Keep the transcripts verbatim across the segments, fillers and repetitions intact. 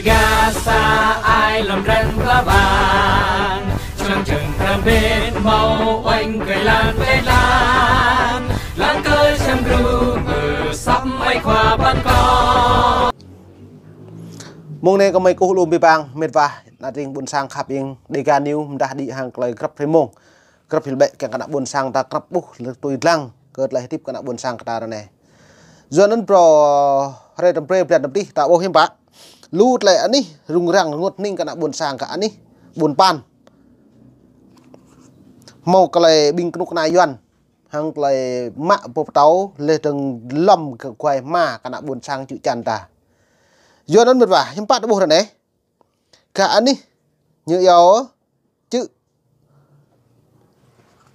Gah sa ai lŏm dran pla bang, čơnăng čơng pran bên hmâo oanh kơi lan pĕ lan, lăng kơ čăm gru mơ săp mai khua păn kơ. Mông anai kơmơi kơkuh lŏm abih bang, mĕt wa, ană tring ƀuôn sang khăp ing, Dega News, mdah đĭ hăng tơlơi grăp hrơi mông. Grăp hil bĕ kiăng kơ ană ƀuôn sang ta grăp ƀuh lĕ tui dlăng kơ tơlơi hơdip kơ ană ƀuôn sang ta ră anai. Yua anŭn phrâo hrơi tăm brơi blan tăm tih ta ƀuh hiư̆m pă. Lu tơlơi anih rŭng răng rơngot hning kơ ană ƀuôn sang kơ anih ƀuôn Pan. Hmâo tơlơi ƀing kơnuk kơna Yuan hăng tơlơi mă pô pơtâo leh dơ̆ng lŏm kơ guai hma kơ ană ƀuôn sang čư̆ čan ta. Yua anŭn mĕt wa, hiư̆m pă ta ƀuh ră anai. Kơ anih ñu iâu čư̆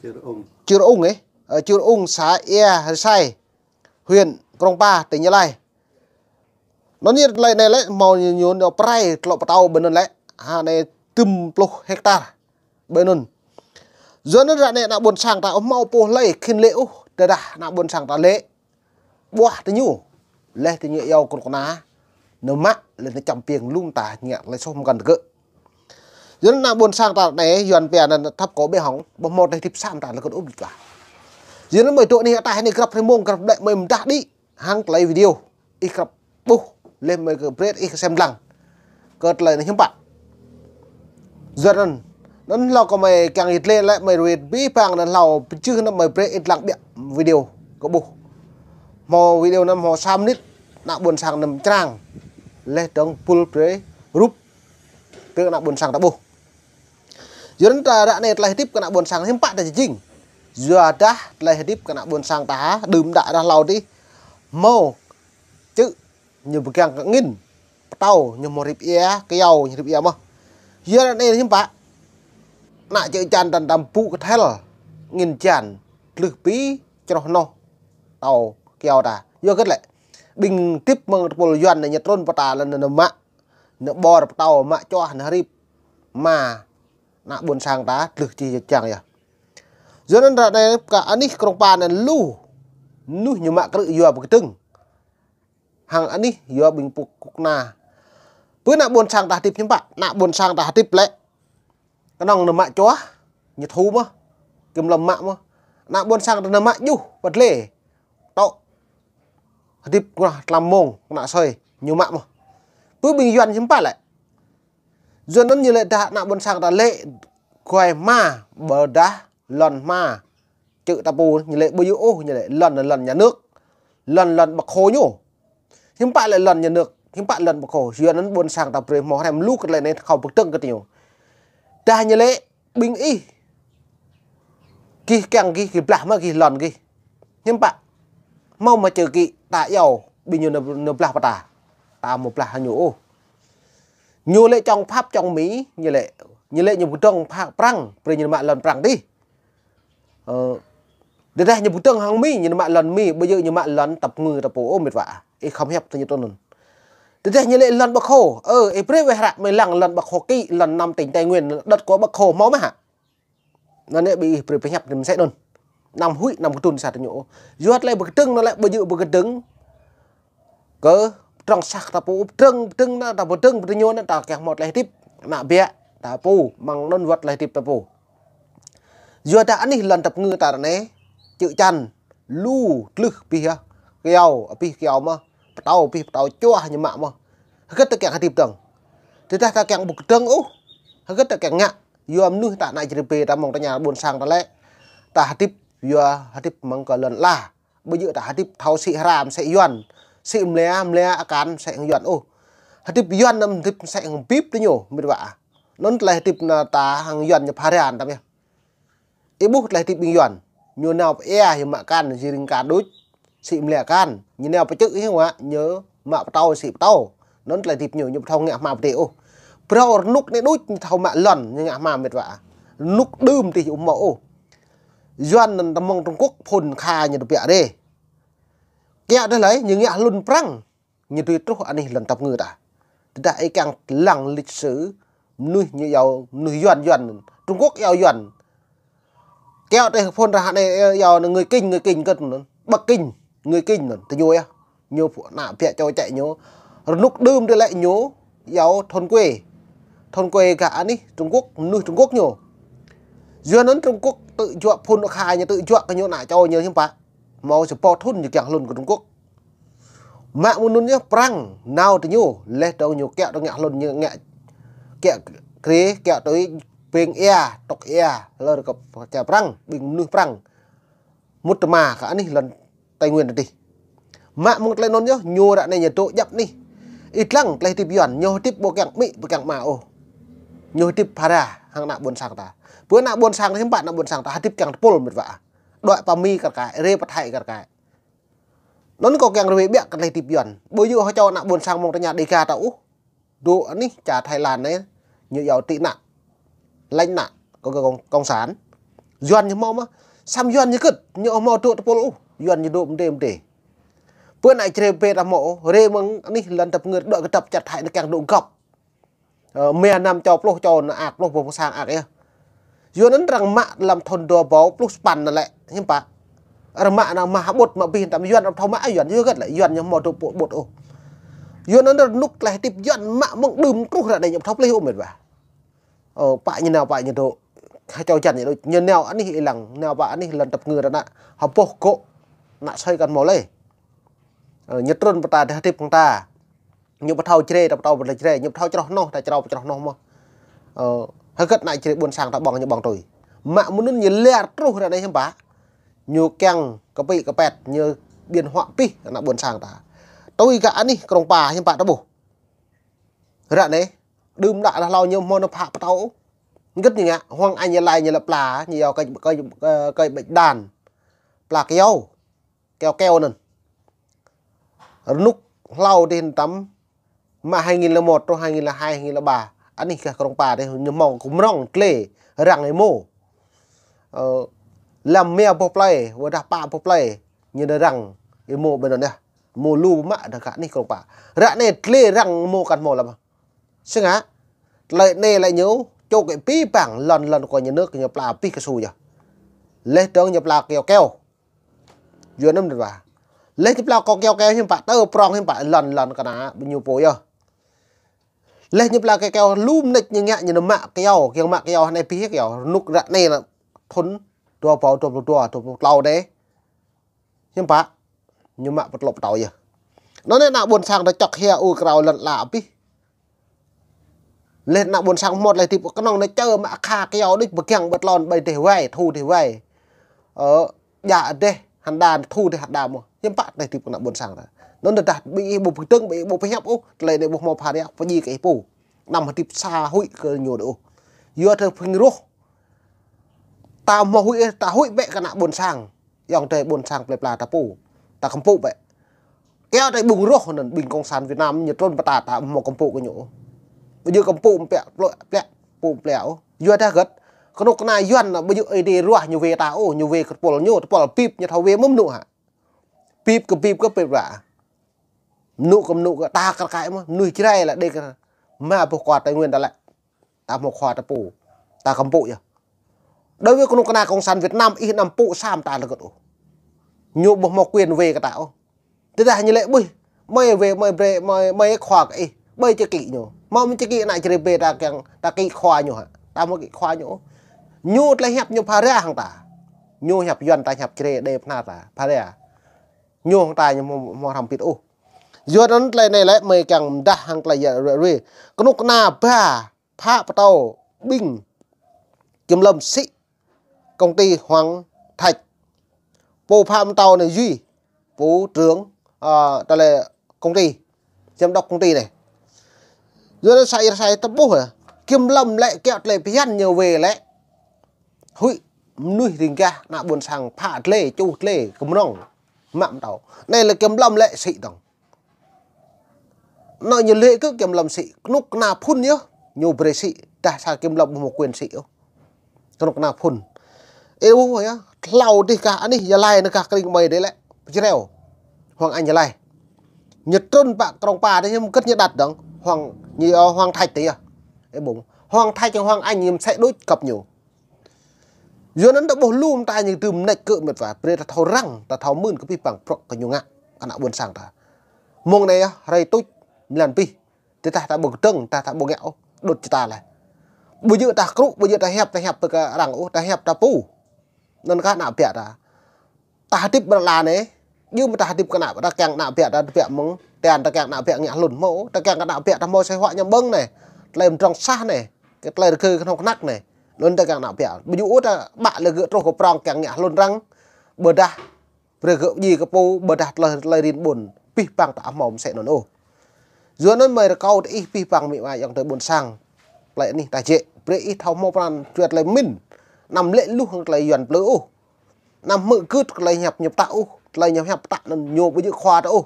Čư̆ Rơung. Čư̆ Rơung, ơ, Čư̆ Rơung, xã Ia Rơsai, huyện Krông Pa, tỉnh Gia Lai. Anŭn ñu tơlơi anai lĕ hmâo ñu, ñu, ñu prai tlŏ pơtâo ƀơi anŭn lĕ. Ha, anai tơm pluh hectare ƀơi anŭn. Yua anŭn ră anai ană ƀuôn sang ta ƀu hmâo pô hlơi khĭn lê̆ ôh, tơdah ană ƀuôn sang ta lê̆ ƀuah tơ ñu. Leh tơ ñu iâu kơnuk kơna, nao mă, leh nao čăm piêng lŏm ta ngă tơlơi soh mơkăn tơgơ̆. Yua anŭn ană ƀuôn sang ta anai, Yuan pia anŭn thâo kơ ƀĕ hŏng, ƀu hmâo tơlơi hơdip sat ta lơkơt ôh ƀĭt wa. Yua anŭn mơi dŏ anih ataih anai grăp hrơi mông, grăp ƀlĕ mơi mdah đĭ hăng tơlơi video. Ih grăp ƀuh, leh mơi kơ brơi ih kơsem dlăng kơ tơlơi anai hiư̆m pă. Yua anŭn, anŭn hlâo kơ mơi kiăng ih lĕ lĕ mơi ruai abih bang anŭn hlâo pơjưh anŭn mơi brơi ih dlăng ƀiă video kơ ƀuh. Hmâo video anŭn hmâo sa mơnit, ană ƀuôn sang anŭn črang. Leh dơ̆ng pul brơi rup tơ ană ƀuôn sang ta ƀuh. Yua anŭn ta ră anai tơlơi hơdip kơ ană ƀuôn sang hiư̆m pă ta jing. Yua dah tơlơi hơdip kơ ană ƀuôn sang ta ha, đưm đă ră hlâo adih. Hmâo čư̆ ñu pơgang kơ angin, pơtâo ñu hmâo rip ia, kyâo ñu rip ia mơh. Yua anŭn anai hiư̆m pă. Ană čư̆ čan ta tăm pŭ kơthel, angin jan, tlưh pi, čroh noh, pơtâo kyâo ta. Yua hơget lĕ. Ƀing hơdip mơ̆ng tơpul Yuan anai ñu trŭn pơ ta lĕ nao mă, nao ƀor pơtâo mă čuah nao rip. Mă ană ƀuôn sang ta tlưh čih čang yơh. Yua anŭn ră anai kơ anih Krông Pa anŭn lu mơnuih ñu mă krư̆ yua pơkơdơ̆ng. Hăng anih yua ƀing pŭk kŭk na. Pơ ană ƀuôn sang ta hơdip hiư̆m pă, ană ƀuôn sang ta hơdip lĕ. Kơnơ̆ng nao mă čuah, ñu thu mơh. Kim lŏm mă mơh. Ană ƀuôn sang ta nao mă juh, pơdlê. Tŏ. Hơdip ngŏ tlam mông, kơnă sơi, ñu mă mơh. Pơ ƀing Yuan hiư̆m pă lĕ. Yua anŭn ñu lĕ dah ană ƀuôn sang ta lê̆ guai hma, ƀôdah lŏn hma. Čư̆ ta pô ñu lĕ ƀu djơ̆ ôh, ñu lĕ lŏn, lŏn nhà nước. Lŏn, lŏn Bác Hồ ñu. Hiư̆m pă lĕ lŏn nhà nước, hiư̆m pă lŏn Bác Hồ. Yua anŭn ƀuôn sang ta brơi hmâo hrăm lu kơ tơlơi anai khâo pơkơdơ̆ng kơ ñu. Dah ñu lĕ ƀing ih. Gih kiăng gih, gih blah mă gih lŏn gih. Hiư̆m pă. Hmâo mă čư̆ kĭ ta iâu, ƀing ñu nao, nao blah pơ ta. Ta ƀu blah hăng ñu ôh. Ñu lĕ čŏng Pháp čŏng Mi, ñu lĕ, ñu lĕ ñu pơkơdơ̆ng Prăng, brơi ñu mă lŏn Prăng adih. Ơ, tơdah ñu pơkơdơ̆ng hăng Mi, ñu mă lŏn Mi, ƀu djơ̆ ñu mă lŏn tơpơngư ta pô ôh mĕt wa. Ih khŏm hiăp tơ ñu tui anŭn. Tơdah ñu lĕ lŏn Bác Hồ, ơ, ih brơi weh ră mơi lăng lŏn Bác Hồ kĭ, lŏn năm tỉnh Tây Nguyên, đất của Bác Hồ hmâo mơ̆ hă? Anŭn anai ƀing ih brơi pơhiăp anŭn mơsĕ anŭn. Anăm huĭ, anăm kơdŭn sa tơ ñu ôh. Yua tơlơi pơkơdơ̆ng anŭn lĕ ƀu djơ̆ pơkơdơ̆ng kơ pơdrŏng sah ta pô, pơdrŏng, pơdrŏng anŭn, ta pơdrŏng, pơdrŏng ñu anŭn, ta kiăng hmâo tơlơi hơdip. Ană biă, ta pô, mơ̆ng anŭn wơ̆t tơlơi hơdip ta pô. Yua dah anih lŏn tơpơngư ta ră anai, čư̆ čan, lu, tlưh, abih yơh, kyâo, abih kyâo mơh, pơtâo, abih pơtâo, čuah ñu mă mơh. Hơget ta kiăng hơdip dơ̆ng. Tơdah ta kiăng ƀu kơdơ̆ng ôh, hơget ta kiăng ngă, yua mơnuih ta ană čơrơbê ta mơ̆ng tơña ƀuôn sang ta lĕ, ta hơdip, yua hơdip mơ̆ng kơ lŏn ala. Ƀu djơ̆ ta hơdip thâo sĭ hra mơsĕ Yuan, sĭ mlia, mlia akan mơsĕ hăng Yuan ôh. Hơdip Yuan anŭn hơdip mơsĕ hăng bip tơ ñu, mĕt wa. Anŭn tơlơi hơdip anŭn ta hăng Yuan ñu pha ran tăm yơh. Ih ƀuh tơlơi hơdip ƀing Yuan. Ñu nao pơ ia, ñu mă akan, jing ring akan đôč, sĭ mlia akan. Ñu nao pơ čư̆ hiư̆m wă, ñu mă pơtâo, sĭ pơtâo. Anŭn tơlơi hơdip ñu, ñu ƀu thâo ngă hma pơdơi ôh. Phrâo rơnŭk anai đôč, ñu thâo mă lŏn, ñu ngă hma mĕt wa. Rơnŭk đưm tih ƀu hmâo ôh. Yuan anŭn tơ mơ̆ng Trung Quốc phŭn kha ñu tơbiă rai. Kiăo tơlơi, ñu ngă hlŭn Prăng. Ñu tui truh anih lŏn tơpơngư ta. Tơdah ih kiăng lăng lịch sử, mơnuih ñu iâu, mơnuih Yuan, Yuan. Trung Quốc iâu Yuan. Kiăo tơlơi phŭn ră anai iâu anŭn người Kinh, người Kinh kơ anŭn. Bắc Kinh, người Kinh anŭn. Tơ ñu yơh. Ñu pô ană biă čô čĕ ñu. Rơnŭk đưm tơlơi ñu. yua thôn quê. Thôn quê gah anih Trung Quốc, mơnuih Trung Quốc ñu. Yua anŭn Trung Quốc tŭ juă phŭn kha ñu, tŭ juă kơ ñu ană čô ñu hiư̆m pă. Hmâo sa pô thŭn ñu kiăng hlŭn kơ Trung Quốc. Mă mơ̆ng anŭn yơh Prăng nao tơ ñu, laih dơ̆ng ñu kiaŏ tơ ngă hlŭn ñu ngă kiaŏ krê, kiaŏ tui ping ia, tŏk ia, lơr kơ čar Prăng, ƀing mơnuih Prăng. Mŭt tơma kơ anih lŏn Tây Nguyên adih. Mă mơ̆ng tơlơi anŭn yơh, ñu ră anai ñu dŏ djăp anih. Ih lăng tơlơi hơdip Yuan, ñu hơdip ƀu kiăng amĭ, ƀu kiăng ama ôh. Ñu hơdip phara hăng ană ƀôn sang ta. Pơ ană ƀôn sang ta, hiư̆m pă ană ƀôn sang ta, hơdip kiăng tơpul mĕt wa. Đuaĭ pơ Mi kar kaĭ, rai pơ Thái kar kaĭ. Anŭn kâo kiăng rơwĕ biă kơ tơlơi hơdip Yuan. Ƀu djơ̆ hơčâo ană ƀôn sang mơ̆ng tơña Đêga ta ôh. Dŏ anih čar Thái Lan anai, ñu yua tị nạn, lánh nạn, kơ, kơ cộng, cộng sản. Yuan ñu hmâo mơ̆, samơ̆ Yuan ñu kơ̆t, ñu hmâo dŏ tơpul ôh, Yuan ñu dŏ mơdê mơdê. Pơ anai čre bê ta hmâo, rai mơ̆ng anih lŏn tơpơngơ̆t dŏ kơdŏp čar Thái anai kiăng dŏ gŏp. Ơ, mia năm čô pluh čô ană ak, pluh boh sang ak yơh. Yuan anŭn arăng mă lăm thŭn dua rơbâo pluh sapăn anŭn lĕ, hiư̆m pă. Arăng mă anŭn mă hơƀut mă abih tăm Yuan ƀu thâo mă Yuan, yua hơget lĕ Yuan ñu hmâo dŏ ƀu ƀut ôh. Yuan anŭn rơnŭk tơlơi hơdip Yuan mă mơ̆ng đưm truh ră anai ñu ƀu thâo plih ôh mĕt wa. Ơ, pă ñu nao pă ñu dŏ. Hơčâo čan ñu dŏ, ñu nao anih ih lăng, nao pă anih lŏn tơpơngơ̆t anŭn. Hơboh gŏ ană sui kăn hmâo lĕ. Ơ, ñu trŭn pơ ta dah hơdip hăng ta. Ñu ƀu thâo čre, ta ƀu thâo ƀu thâo čre, ñu ƀu thâo čroh hnoh, ta črâo ƀu čroh hnoh mơ̆. Ơ, hơget ană čre ƀôn sang ta ƀơ̆ng ñu ƀơ̆ng tui. Mă mơ̆ng anŭn ñu ler truh ră anai hiư̆m pă. Ñu kiăng kơpĭ kơpet, ñu biên họa pih ană ƀôn sang ta. Tui gah anih Krông Pa hiư̆m pă ta ƀuh. Ră anai, đưm đă dah hlâo ñu hmâo ană phă pơtâo. Hơget ñu ngă, Hoàng Anh Gia Lai ñu lăp pla, ñu yua kơi, kơi, kơi, kơi ƀĕč đan. Pla kyâo. Kyâo kyâo anŭn. Rơnŭk hlâo adih tăm, mă hai nghìn lẻ một truh hai nghìn lẻ hai, hai nghìn lẻ ba. Anih gah Krông Pa adih, ñu hmâo kơmrŏng tlê, răng êmô. Ơ, lăm mia boh plơi, wơ̆t dah pă boh plơi, ñu nao răng êmô ƀơi anŭn yơh. Êmô lu mă dah gah anih Krông Pa. Ră anai tlê răng êmô kăn hmâo lăm. Sĭt ngă, tơlơi anai lĕ ñu, čŏk kơ pĭ păng, lŏn lŏn kơ ñu nơ̆k, ñu pla pih kơsu yơh. Laih dơ̆ng ñu pla kyâo kyâo. Yuan anŭn mĕt wa. Laih ñu pla kơ kyâo kyâo hiư̆m pă, tơ prŏng hiư̆m pă, lŏn lŏn kơ ană ƀing ñu pô yơh. Laih ñu pla kyâo kyâo lu mơneč ñu ngă ñu nao mă kyâo, kiăng mă kyâo anai pih kyâo, rơnŭk ră anai lĕ thŭn dua rơbâo dua pluh dua, dua pluh tlâo anai. Hiư̆m pă, ñu mă pơtlŏ pơtâo yơh. Anŭn anai ană ƀôn sang ta čŏk hia ur krao lŏn ala abih. Laih ană ƀôn sang hmâo tơlơi hơdip kơnơ̆ng anai čơ mă kha kyâo đôč pơgang ƀơi tlôn ƀơi dêh wai, thu dêh wai. Ơ, djă dêh hơnđa, thu dêh hơnđa mơ̆. Hiư̆m pă tơlơi hơdip kơ ană ƀôn sang ta. Anŭn tơdah ƀing ih ƀu pơdơ̆ng, ƀing ih ƀu pơhiăp ôh, tơlơi anai ƀu hmâo phara, pơdjai kơ ih pô. Anăm hơdip sa huĭ kơ ñu đôč ôh. Yua tơ phing rŏh. Ta hmâo huĭ, ta huĭ bĕ kơ ană ƀôn sang. Ayŏng adơi ƀôn sang plơi pla ta pô. Ta kơmpŭ bĕ. Kyâo tơlơi ƀơ̆ng rŏh anŭn ƀing cộng sản Việt Nam ñu trŭn pơ ta, ta hmâo kơmpŭ kơ ñu. Ƀu djơ̆ kơmpŭ mơ̆ plĕ, plĕ, kơmpŭ plĕ ôh. Yua dah hơget. Kơnuk kơna Yuan anŭn ƀu djơ̆ ih dêh ruah ñu wai ta ôh, ñu wai kơ tơpul ñu, tơpul bip ñu thâo wai mơ̆ mơnŭ hă. Bip kơ bip kơ bip wa. Mơnŭ kơ mơnŭ kơ ta kar kaĭ mơ̆, mơnuih Jrai lĕ đe kơ ma boh khua Tây Nguyên ta lĕ. Ta hmâo khua ta pô. Ta kơmpŭ yơh. Đối với kơnuk kơna cộng sản Việt Nam, ih anăm pŭ sa mơta lơgơt ôh. Ñu ƀu hmâo quyền wai kơ ta ôh. Tơdah ñu lĕ ƀuh, mơi wai, mơi brơi, mơi, mơi khua kơ ih. Ƀơi čơkĭ ñu. Hmâo mơi čơkĭ ană čơrê bê ta kiăng, ta kĭ khua ñu hă. Ta hmâo kĭ khua ñu ôh. Ñu tơlơi hiăp ñu phara hăng ta. Ñu hiăp Yuan ta hiăp čơrê đe phara ta. Phara. Ñu hăng ta ñu hmâo, hmâo hrăm pit ôh. Yua anŭn tơlơi anai lĕ mơi kiăng mơdah hăng tơlơi yă rue rue. Kơnuk kơna ba phă pơtâo ƀing kiểm lâm sĭ công ty Hoàng Thạch. Pô phă pơtâo anai Duy, pô trưởng, ơ, tơlơi công ty, giám đốc công ty anai. Yua anŭn sa ia sa ia ta ƀuh, kiểm lâm lĕ kiaŏ tơlơi phiăn ñu wai lĕ. Huĭ, mơnuih ring gah, ană ƀôn sang phă tơlơi, čuh tơlơi, kơmrŏng. Mă pơtâo. Anai lĕ kiểm lâm lĕ sĭ dơ̆ng. Anŭn ñu lĕ kơ kiểm lâm sĭ, kơnuk kơna phŭn yơh, ñu brơi sĭ, dah sa kiểm lâm ƀu hmâo quyền sĭ ôh. Kơnuk kơna phŭn. Ơ, yơh, hlâo dih gah anih Gia Lai anai gah krĭng mơi dih lĕ, pơčreo. Hoàng Anh Gia Lai. Ñu trŭn pơ Krông Pa dih, ñu kơ̆t ñu đặt dơ̆ng, Hoàng, ñu, ơ, Hoàng Thạch dih yơh. Ơ, ƀu. Hoàng Thạch, Hoàng Anh ñu mơsĕ đôč găp ñu. Yua anŭn ta ƀuh lu mơta ñu dưm mơneč kơ mĕt wa, brơi ta thâo răng, ta thâo mưn kơ pih păng prŏk kơ ñu ngă, kơ ană ƀôn sang ta. Mơ̆ng anai yơh, hrơi tuč, mlan pih. Tơdah ta ƀu kơdơ̆ng, tơdah ta ƀu ngă ôh, đŭt čơta laih. Ƀu djơ̆ ta krŭ, ƀu djơ̆ ta hiăp, ta hiăp kơ arăng ôh, ta hiăp ta pô. Anŭn kơ ană ƀiă ta. Ta hơdip ƀơi anai, yua mơ̆ ta hơdip kơ ană, ta kiăng ană ƀiă ta, ta ƀiă mơ̆ng, tian ta kiăng ană ƀiă ngă hlŭn hmâo, ta kiăng kơ ană ƀiă ta hmâo sinh hoạt ñu ƀơ̆ng anai, tơlơi pơdrŏng sah anai, kơ tơlơi rơgơi kơnong kơnăk anai, anŭn ta kiăng ană ƀiă. Ƀu djơ̆ ôh ta ƀă lĕ gơ̆ truh kơ prŏng kiăng ngă hlŭn arăng, ƀôdah brơi gơ̆ djai kơ pô, ƀôdah tơlơi, tơlơi rin ƀun, abih bang ta ƀu hmâo mơsĕ anŭn ôh. Yua anŭn mơi rơkâo kơ ih abih bang amĭ ama ayŏng adơi ƀôn sang, tơlơi anih ta jĕ, brơi ih thâo hmâo pran jua tơlơi pơmĭn, anăm lĕ luh hăng tơlơi Yuan plư ôh. Anăm hmư̆ gưt kơ tơlơi hiăp ñu pơtă ôh, tơlơi ñu hiăp pơtă anŭn ñu ƀu djơ̆ khua ta ôh.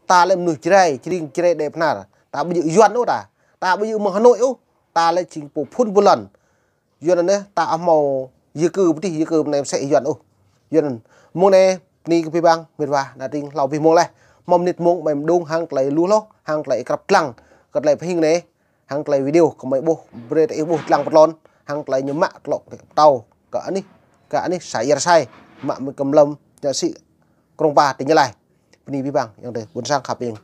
Ta lĕ mơnuih Jrai, Jrai, Jrai Đê Bơhnar. Ta ƀu djơ̆ Yuan ôh ta. Ta ƀu djơ̆ mơ̆ng Hà Nội ôh. Ta lĕ jing pô phŭn pô lŏn. Yua anŭn anai, ta ƀu hmâo di cư, pơtih di cư anai mơsĕ Yuan ôh. Yua anŭn, mông anai, bơni kơ abih bang, mĕt wa, ană tring hlâo abih mông laih. Hmâo mơnit mông, mơi mơđung hăng tơlơi lu hloh, hăng tơlơi krăp lăng, kơ tơlơi pơhing anai, hăng tơlơi video, kơ mơi ƀuh, brơi ta ih ƀuh lăng pơtlôn, hăng tơlơi ñu mă tơlŏk tâo, kơ anih, kơ anih sa ia sai, mă mơi kơ mlŏm, ñu sĭ Krông Pa, tỉnh Gia Lai. Bơni abih bang, ayŏng adơi ƀôn sang khăp ing.